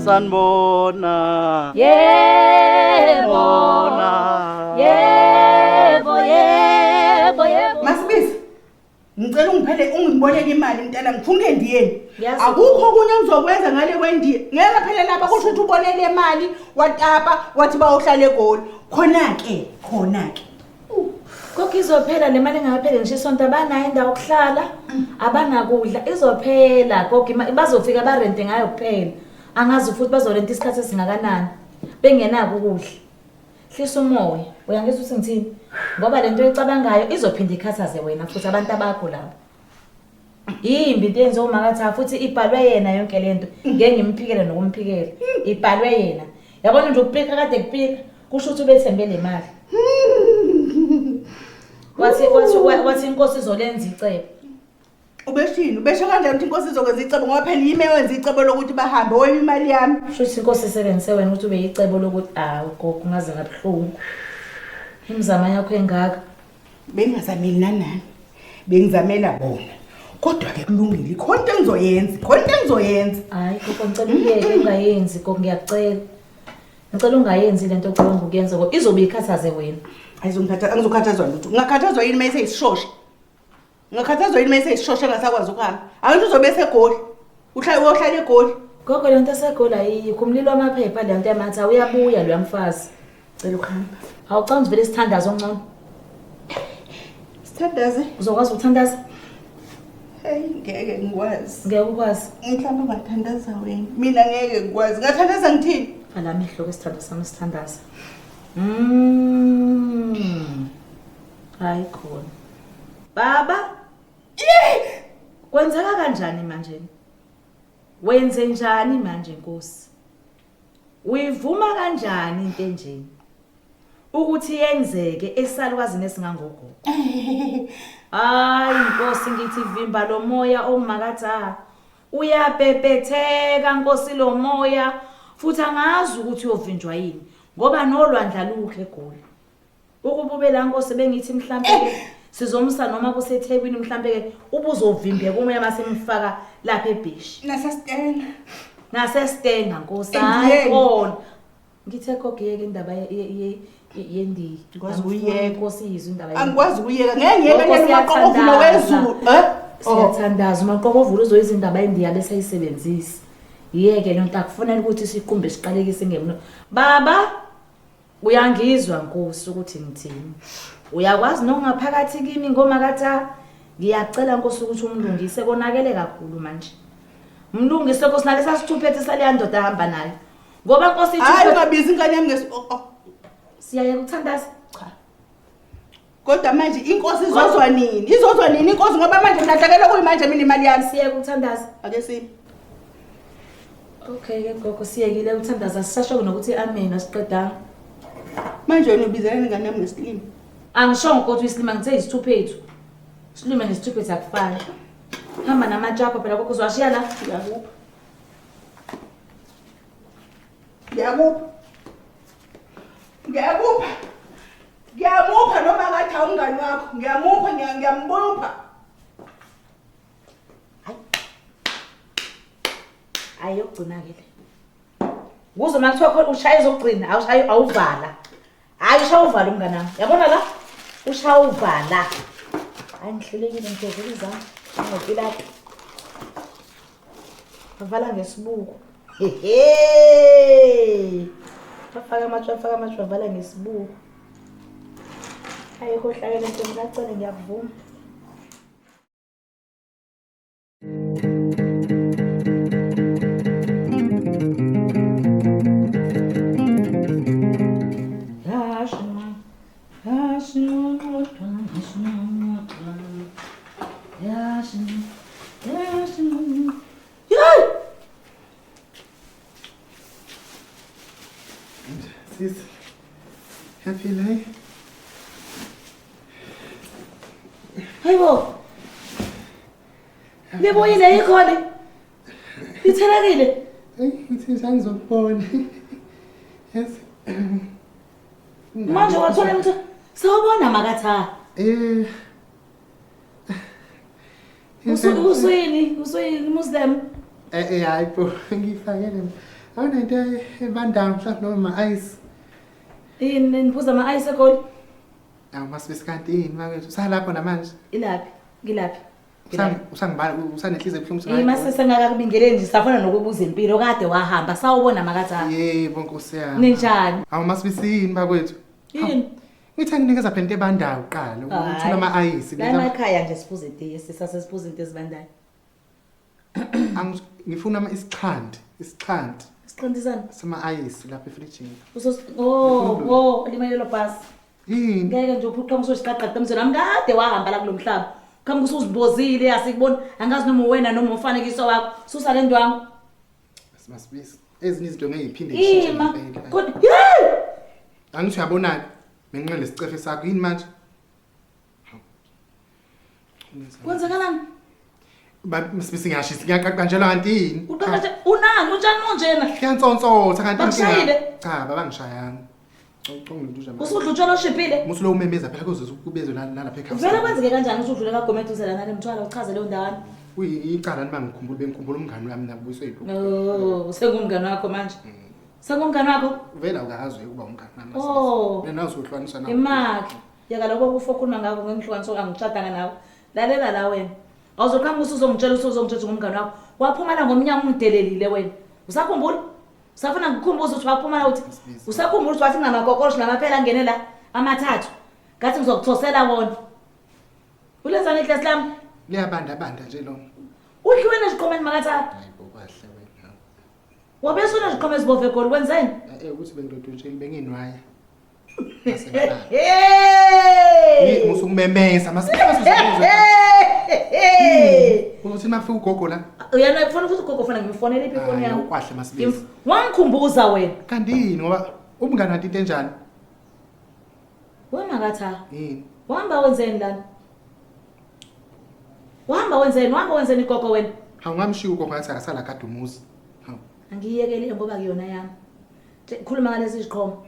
Sanibona. Yebo. Yebo, yebo, yebo. Masibisi. Ngicela ungiphele ungiboleke imali mntana ngifuna ukuya endiyeni. Yazi- Akukho okunye engizokwenza ngale kwendiya. Ngeke phela lapha kusho ukuthi ubonele imali watapa wathi bayohlala eGoli. Khona ke, khona ke. Gogo izophela le mali engapheli ngisho isonto abanayo indawo yokuhlala, abanakudla, izophela gogo bazofika barente ngayo kuphela. Angazi futhi bazorenta isikhathi esingakanani bengenako ukudla. Hlisa umoya, uyangizwa ukuthi ngithini? Ngoba le nto oyicabangayo izophinda ikhathaze wena futhi abantu abakho labo. Yimbi into eyenziwa uMakatha futhi ibhalwe yena yonke le nto. Ngeke ngimphikele nokumphikela. Ibhalwe yena. Yabona nje ukupika kade kupika kusho ukuthi ubethembe le mali. Wathi inkosi izolenza icebo. Ubeshini, ubesho kanjani ukuthi inkosi izokwenza icebo ngoba phela yimi ewenza icebo lokuthi bahambe wena imali yami. Kusho ukuthi inkosi isebenzise wena ukuthi ube yicebo lokuthi awu gogo ungaze ngabuhlungu. Imizamo yakho engaka. Bengingazameli nanani. Bengizamela bona. Kodwa ke kulungile, khona into engizoyenza, khona into engizoyenza. Hayi gogo ngicela uyeke ungayenzi gogo ngiyakucela. Ngicela ungayenzi lento ocabanga ukuyenza ngoba izobe ikhathaze wena. Ayizongikhathaza, angizokhathazwa lutho. Ngingakhathazwa yini uma eseyisishosha? Ngingakhathazwa yini uma eseyisishosha engasakwazi ukuhamba? Angithi uzobe esegoli. Uhlale uyohlala egoli. Gogo le nto esegoli ayikho, umlilo wamaphepha le nto yamatha uyabuya loya mfazi. Cela ukuhamba. Awucanga vele sithandaze ongcono. Sithandaze? Uzokwazi ukuthandaza? Hey, ngeke ngikwazi. Ngeke ukwazi. Mhlawumbe ungathandaza wena. Mina ngeke ngikwazi. Ngathandaza ngithini? Vala amehlo ke sithando sami sithandaza. Hayi khona. Baba. Kwenzeka kanjani manje? Wenze njani manje Nkosi? Uyivuma kanjani into enjeni? Ukuthi yenzeke esalukazini esingangogogo. Hayi Nkosi ngithi vimba lo moya omakatha. Uyabhebhetheka Nkosi lo moya futhi angazi ukuthi uyovinjwa yini ngoba nolwandla lukho eGoli. Ukububela Nkosi bengithi mhlambe ke sizomsa noma kuseThekwini mhlambe ke ubuzovimbeka umoya masemfaka lapha eBhishi. Nasesitenga. Nasesitenga Nkosi. Hayi khona. Ngithe gogo yeke indaba yendiya. Ngikwazi ukuyiyeka. Nkosi yizwe indaba yendiya. Angikwazi ukuyiyeka. Ngeke ngiyeke leli maqokovula wezulu. Eh? Siyathandaza umaqokovula uzoyiza indaba yendiya bese ayisebenzisa. Yeke le nto akufanele ukuthi siqumbe siqalekise ngemlo. Baba uyangizwa Nkosi ukuthi ngithini. Uyakwazi nokungaphakathi kimi ngomakatha. Ngiyacela Nkosi ukuthi umlungise konakele kakhulu manje. Mlungise Nkosi nalesa sithuphethe saleya ndoda ahamba nayo. Ngoba Nkosi ithi Hayi ungabizi ingane yami ngesi oh, oh. Siyayeka ukuthandaza? Cha. Kodwa manje inkosi izozwa nini? Izozwa nini inkosi ngoba manje ngilahlekelwe kuyimanje mina imali yami. Siyeke ukuthandaza. Ake sime. Okay ke gogo siyekile ukuthandaza sisasho nokuthi amen asiqedanga. Manje wena ubizelana ingane yami ngesilima. Angishongo ukuthi isilima ngithe isithuphethu. Isilima nesithuphethu akufani. Hamba namatshe akho phela gogo uzowashiya la. Ngiyakupha. Ngiyakupha. Ngiyakupha. Ngiyamupha noma ngathi awumngani wakho. Ngiyamupha, ngiyambupha. Hayi. Hayi yokugcina ke le. Kuze uma kuthiwa khona ushaya ezokugcina, awushayi awuvala. Hayi ushaya uvala umngani wami. Yabona la? Ushaya uvala. Hayi ngihlulekile ngigezela izandla. Ngopilata. Bavala ngesibuko. Hehe. Bafaka amatshe, bafaka amatshe, bavala ngesibuko. Hayi khohlakele ntombi kacele ngiyakuvuma. Sis, happy life? Hayibo. Nibuyile ikhona. Ithelekile. Hey, ngithi ngizokubona. Yes. Manje wathola imtho. Sawubona makatha. Eh. Usuyini? Usuyini Muslim? Eh eh hayi bo ngifakele. Awunento ebandayo mhlawumbe noma ama-ice. Yini niphuza ama-ice egoli? Awu masibisi kanti yini bakwethu? Usalapho namanje? Ilaphi? Ngilaphi? Usangibala usanenhliziyo ebuhlungu Yima sesengakakubingeleli nje safuna nokubuza impilo kade wahamba sawubona makatha. Yebo nkosi yami. Ninjani? Awu masibisi yini bakwethu? Yini? Ngithe nginikeza phela into ebandayo kuqala uthola ama-ayisi. La emakhaya nje siphuza itiye sisase siphuza into ezibandayo. Ngifuna ama isixhanti, isixhanti. Isixhantisana? Sama-ayisi lapha efrijini. Usos oh oh limalelo bhasi. Yini? Ngeke nje uphuqhamuka usuziqaqaqa emzweni wami kade wahamba la kulo mhlaba. Qhamuka usuzibozile asikuboni angazi noma uwena noma umfanekiso wakho. Susa le ndwangu. Masibisi. Ezinye izinto ngeke ngiphinde ngishintshe Ima. ngempela. Kodwa hey! Angithi uyabona-ke benginqe lesicefe sakho yini manje? Kwenzakalani? Masibisi ngiyashisa ngiyaqaqanjelwa kanti yini? Uqaqashe unani utshani monjena? Kuyansonsotha kanti Bakushayile? Cha babangishayanga. Usudla utshwala oshibhile? Musu lo umemeza phela kuze kubezwe nalapha ekhaya. Vele kwenzeke kanjani usudlule kaGomede uze lana lemthwala uchaze leyo ndawana? Uyicala nima ngikhumbula bengikhumbula umngani wami nabuyiswe yilokhu. Oh, sengumngani wakho manje. Sengumngani wakho? Vele awukazi ukuba umngani wami. Oh. Mina nawe uzohlukaniswa nawe. Imakhe. Yeka lokho kufa okhuluma ngakho ngengihlukaniswa angishadanga nawe. Lalela la wena. Awuzoqhamuka usuzongitshela usuzongitshela ngumngani wakho. Waphuma la ngomnyango ungidelelile wena. Usakhumbula? Usafuna ngikukhumbuze ukuthi waphuma la uthi usakhumbula ukuthi wathi nginamakokosho namaphela angene la amathathu. Ngathi ngizokuthosela wona. Ulenzani iklasi lami? Liyabanda banda nje lona. Udliwe neziqhomeni makatha. Hayibo kahle wena. Wabe usuneziqhomo ezibomvu egoli wenzeni? Eh ukuthi bengidodotsheli benginwaya. Hey! Musukumemeza masibese. Uzothi makufika ugogo la. Uyena ufuna ukuthi ugogo ufuna ngimfonele iphi ifoni yami? Ukwahle masibisi. Wangikhumbuza wena. Kanti yini ngoba umngane kanti into enjani? Wena katha. Yini? Wahamba wenzeni lana? Wahamba wenzeni? Wahamba wenzeni gogo wena? Hawu ngamshiya ugogo ngathi akasala kade umuzi. Hawu. Angiyekele ngoba kuyona yami. Khuluma ngalezi ziqhomo.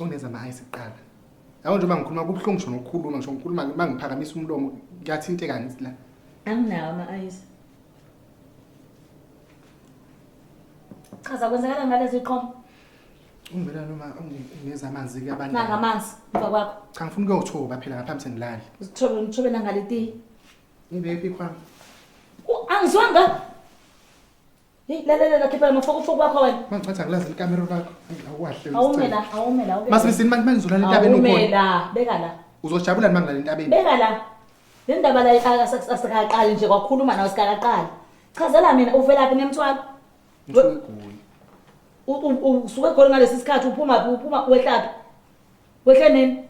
Uneza ama-ice kuqala. Yabo njengoba ngikhuluma kubuhlungu ngisho nokukhuluma ngisho ngikhuluma mangiphakamisa umlomo kuyathinteka ngithi la. Anginawo ama-ice. Chaza kwenzakala ngalezi ziqhomo. Ungivela noma ungeza amanzi ke abantu. Nanga amanzi emva kwakho. Cha ngifuna ukuyothoba phela ngaphambi sengilale. Uzithobe ngithobe nangaletiyi. Ngibephi kwami? Angizwanga. Hey lalela khipha amafokufoku wakho wena. Manje angilazi ikamero lakho. Awukahle. Awume la, awume la. Masibisini manje manje ngizolala entabeni ukhona. Awume la, beka la. Uzojabula noma ngilala entabeni. Beka la. Le ndaba la asikaqali nje kwakhuluma nawe sikaqali. Chazela mina uvelaphi nemthwalo? Ngisuke eGoli. Usuke eGoli ngalesi sikhathi uphuma phi uphuma wehlaphi? Wehle nini?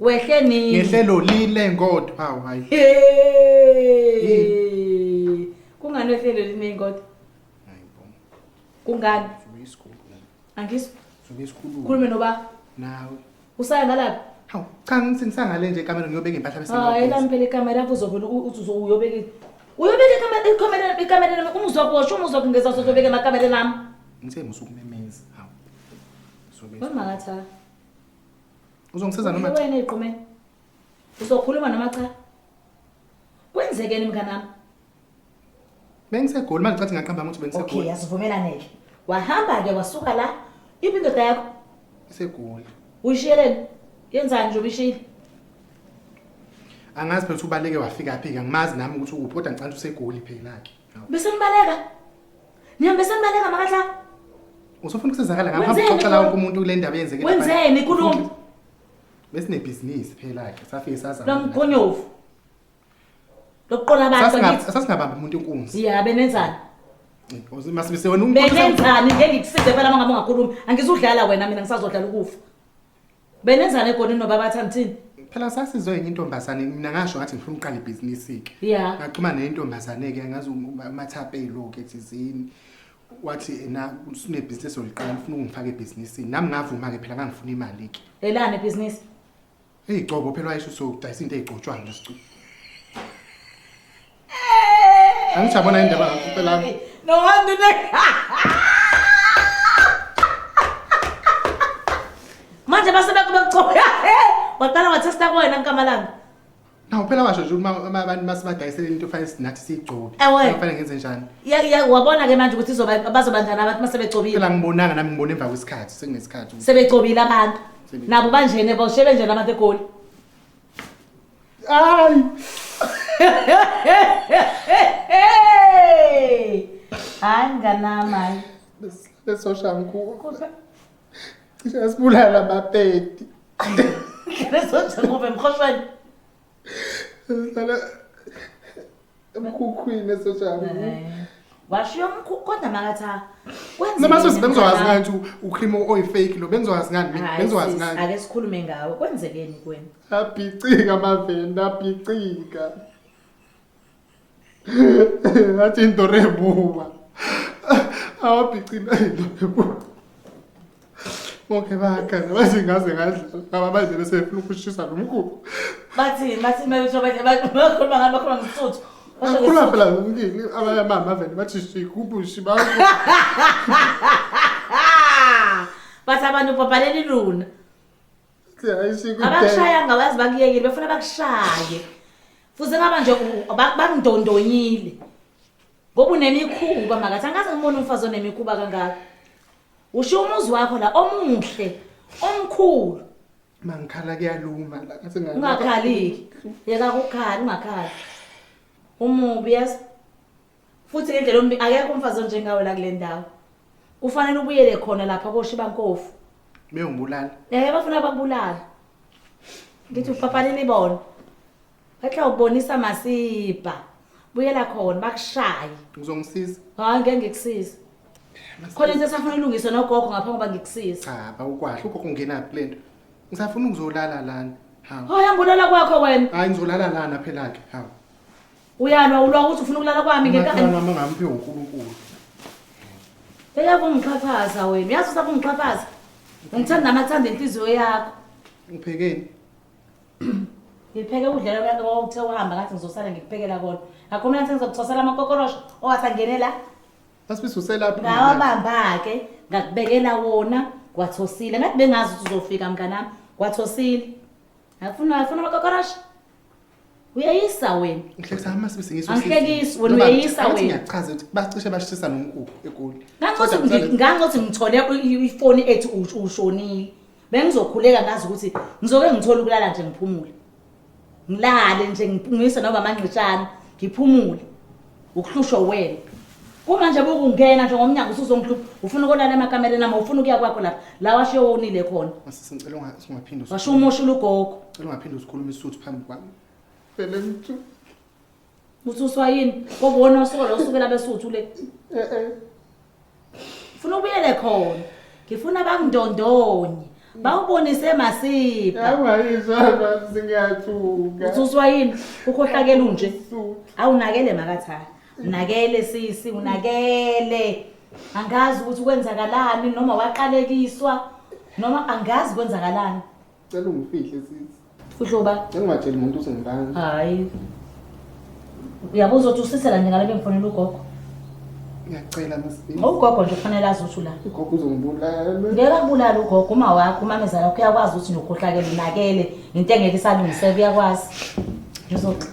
Wehle nini? Ngehle lolile ngodwa. Hawu hayi. Hey. Kungani wehle lolile ngodwa? Hayibo. Kungani? Suke isikhulu. Angizwa. Suke isikhulu. Khulume noba. Nawe. Usaya ngalaphi? Hawu, cha ngithi ngisangale nje ekamera ngiyobeka impahla bese Hayi lami phela ikamera lapho uzovela uthi uyobeka. Uyobeka ikamera ikamera ikamera lami uma uzobosha uma uzokungeza uzobeka emakamera lami. Ngithe musukumemeza. Hawu. Suke. Wemakatha. Uzongisiza noma cha? Wena iqhume. Uzokhuluma noma cha? Kwenzekeni mnganami? Bengisegoli manje cathi ngaqamba ukuthi bengisegoli. Okay, asivumelane ke. Wahamba ke wasuka la. Iphi indoda yakho? Isegoli. Uyishiyeleni? Yenzani nje ubishiyile? Angazi phela ukuthi ubaleke wafika phi ke angimazi nami ukuthi ukuphi kodwa ngicela usegoli phela ke. Bese nibaleka. Nihambe senibaleka makahla. Usufuna ukusizakala ngaphambi kokuxoxela wonke umuntu kule ndaba eyenzeke lapha. Wenzeni khuluma? Besinebhizinisi phela ke safike sazama. Lomkhonyovu. Lokuqola abantu angithi. Sasingabambi umuntu inkunzi. Ya benenzani? Masibise wena umuntu. Benenzani ngeke ngikusize phela mangabe ungakhulumi. Angizudlala wena mina ngisazodlala ukufa. Benenzani egoli nobaba Thamthini? Phela sasizwe enye intombazane mina ngasho ngathi ngifuna ukuqala ibhizinisi ke. Yeah. Ngaxhuma nentombazane ke ngazi uMathapelo ke thizini. Wathi ena usunebhizinisi oliqala ufuna ukungifaka ebhizinisini. Nami ngavuma ke phela ngangifuna imali ke. Elani ibhizinisi? Eyigcobo phela wayesho usodayisa into eyigcotshwayo nje sicu. Angithi yabona indaba ngakho phela. No wonder ne. Manje base bekuchoya. Waqala wathesta kuwena nkamalanga. Nawu phela washo nje uma abantu masibadayisele into fanele nathi siyigcobe. Ewe. Kufanele ngenze njani? Wabona ke manje ukuthi izoba bazoba njani abantu uma sebegcobile. Phela ngibonanga nami ngibona emva kwesikhathi sekunesikhathi. Sebegcobile abantu. Nabo banjene boshe benjena abantu eGoli. Hayi. Hayi mnganami hayi. Lesoshangubo. Cishe yasibulala amapeti. Lesoshangubo emkhoshweni. Sihlala emkhukhwini esoshangubo. Washiya umkhukhu kodwa makatha kwenzeni? Noma sisi bengizowazi ngani ukuthi ucream oyi-fake lo bengizowazi ngani mina bengizowazi ngani? Ake sikhulume ngawe kwenzekeni kuwena? Abhicika amaveni abhicika. Ngathi into rebuwa. Awabhicika into rebuwa. Bonke bayakhala bathi ngaze ngadlala ngaba manje bese befuna ukushisa lo mkhukhu. Bathini bathini babesho bathi bakhuluma ngani bakhuluma ngesisuthu. Basho Bakhuluma ngesisuthu. phela ngili abanye mama vele bathi shikubushi bakho. Bathi abantu babhalela iluna. Hayi Abakushayanga bazi bakuyekile befuna bakushaye. Futhi ngaba nje bakundondonyile. Ngoba unemikhuba makathi angaze ngibone umfazi onemikhuba kangaka. Ushiya umuzi wakho la omuhle, omkhulu. Mangikhala kuyaluma la ngathi Ungakhali. Yeka ukukhala ungakhali. Umubi yazi. Futhi ngendlela ombi akekho umfazi onjengawe la kule ndawo. Kufanele ubuyele khona lapha koShibankofu. Beyongibulala. Eh bafuna bakubulala. Ngithi upapalile ibona. Bathi ukubonisa masibha. Buyela khona bakushaye. Uzongisiza? Hayi ngeke ngikusize. Khona into esafuna ilungiswe nogogo ngaphambi kokuba ngikusize. Cha, bawukwahle ugogo ungenaphi le nto. Ngisafuna ukuzolala lana. Hawu. Hayi angibulala kwakho wena. Hayi ngizolala lana phela ke. Hawu. Uyalwa ulwa ukuthi ufuna ukulala kwami ngenkani. Umakhelwane wami angamphi uNkulunkulu. Eyabo ungixhaphaza wena. Uyazi usaba ungixhaphaza. Ungithanda amathanda inhliziyo yakho. Ngiphekeni? Ngipheke ukudlela okuthe uhamba ngathi ngizosala ngikuphekela kona. Akho mina sengizokuthosela amakokorosho owathi angene la. Asibise uselapha. Ngawabamba-ke ngakubekela wona kwathosile. Ngathi bengazi ukuthi uzofika mnganami. Kwathosile. Afuna afuna amakokorosho. Uyayisa wena. Ngihlekisa amasibisi ngiso. Angihlekisi, wena uyeyisa wena. Ngiyachaza ukuthi bacishe bashisa nomkhukhu eGoli. Ngangothi ngithole ifoni ethi ushonile. Bengizokhuleka ngazi ukuthi ngizoke ngithole ukulala nje ngiphumule. Ngilale nje ngiyise noma amangqitshana ngiphumule. Ukuhlushwa wena. Kumanje bokungena nje ngomnyango usuzongihlupha ufuna ukolala emakamereni ami ufuna ukuya kwakho lapha la washiye wonile khona. Masisi ngicela ungaphinde Washo umoshula ugogo. Ngicela ungaphinde usikhuluma isuthu phambi kwami. Vele ngithu. Uthuswa yini? Ngoba wona usuka lo usukela besuthu le. Eh eh. Ufuna ubuyele khona. Ngifuna bakundondonye. Bawubonise masipha. Yawayizwa basi ngiyathuka. Uthuswa yini? Ukhohlakele unje. Awunakele makatha. Unakele sisi, unakele. Angazi ukuthi kwenzakalani noma waqalekiswa noma angazi kwenzakalani. Cela ungifihle sisi. Fuhloba. Cela ungatsheli umuntu ukuthi ngibani. Hayi. Uyabuza ukuthi usisela nje ngale bengifonela ugogo. Ngiyacela masisi. Ugogo nje kufanele azi ukuthi ula. Ugogo uzongibulala. Ngeke akubulale ugogo uma wakho umamezala wakho uyakwazi ukuthi nokhohlakele unakele into engeke isalungiseka uyakwazi. Ngizoxa.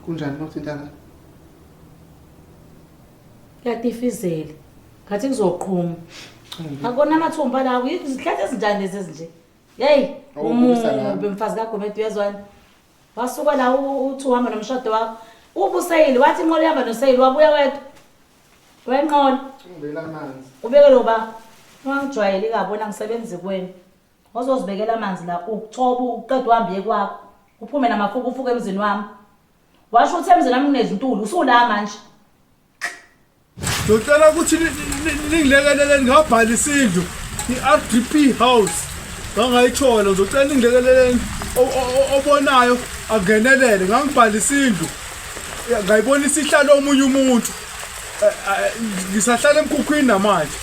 Kunjani nokuthintana? Kuyatifizela. Ngathi kuzoqhuma. Akona amathumba lawo izihlathi ezinjani lezi ezinje. Hey, umubi mfazi kaGomede uyezwana. Wasuka la uthi uhamba nomshado wakho. Ubuseyile wathi inqola ihamba noseyile wabuya wedwa. Wenqola. Ngibela amanzi. Ubeke lo ba. Ungangijwayeli kabi wena ngisebenzi kwenu. Ozozibekela amanzi la ukuthoba uqeda uhambe kwakho. Uphume namafuku ufuke emzini wami. Washo ukuthi emzini wami kunezintulu usula manje. Ngicela ukuthi ningilekelele ngabhalisa indlu i-RDP house ngangayithola ngizocela ningilekeleleni obonayo angenelele ngangibhalisa indlu ngayibona isihlalo omunye umuntu ngisahlala emkhukhwini namanje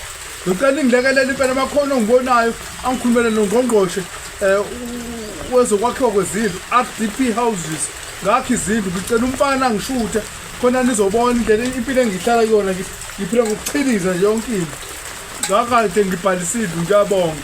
ngicela ningilekelele impela amakhono ongibonayo angikhulumele nongqongqoshe wezokwakhiwa kwezindlu RDP houses ngakho izindlu ngicela umfana angishuthe khona nizobona indlela impilo engihlala kuyona ngiphila ngokuchiliza nje yonke into ngakade ngibhalisa indlu ngiyabonga.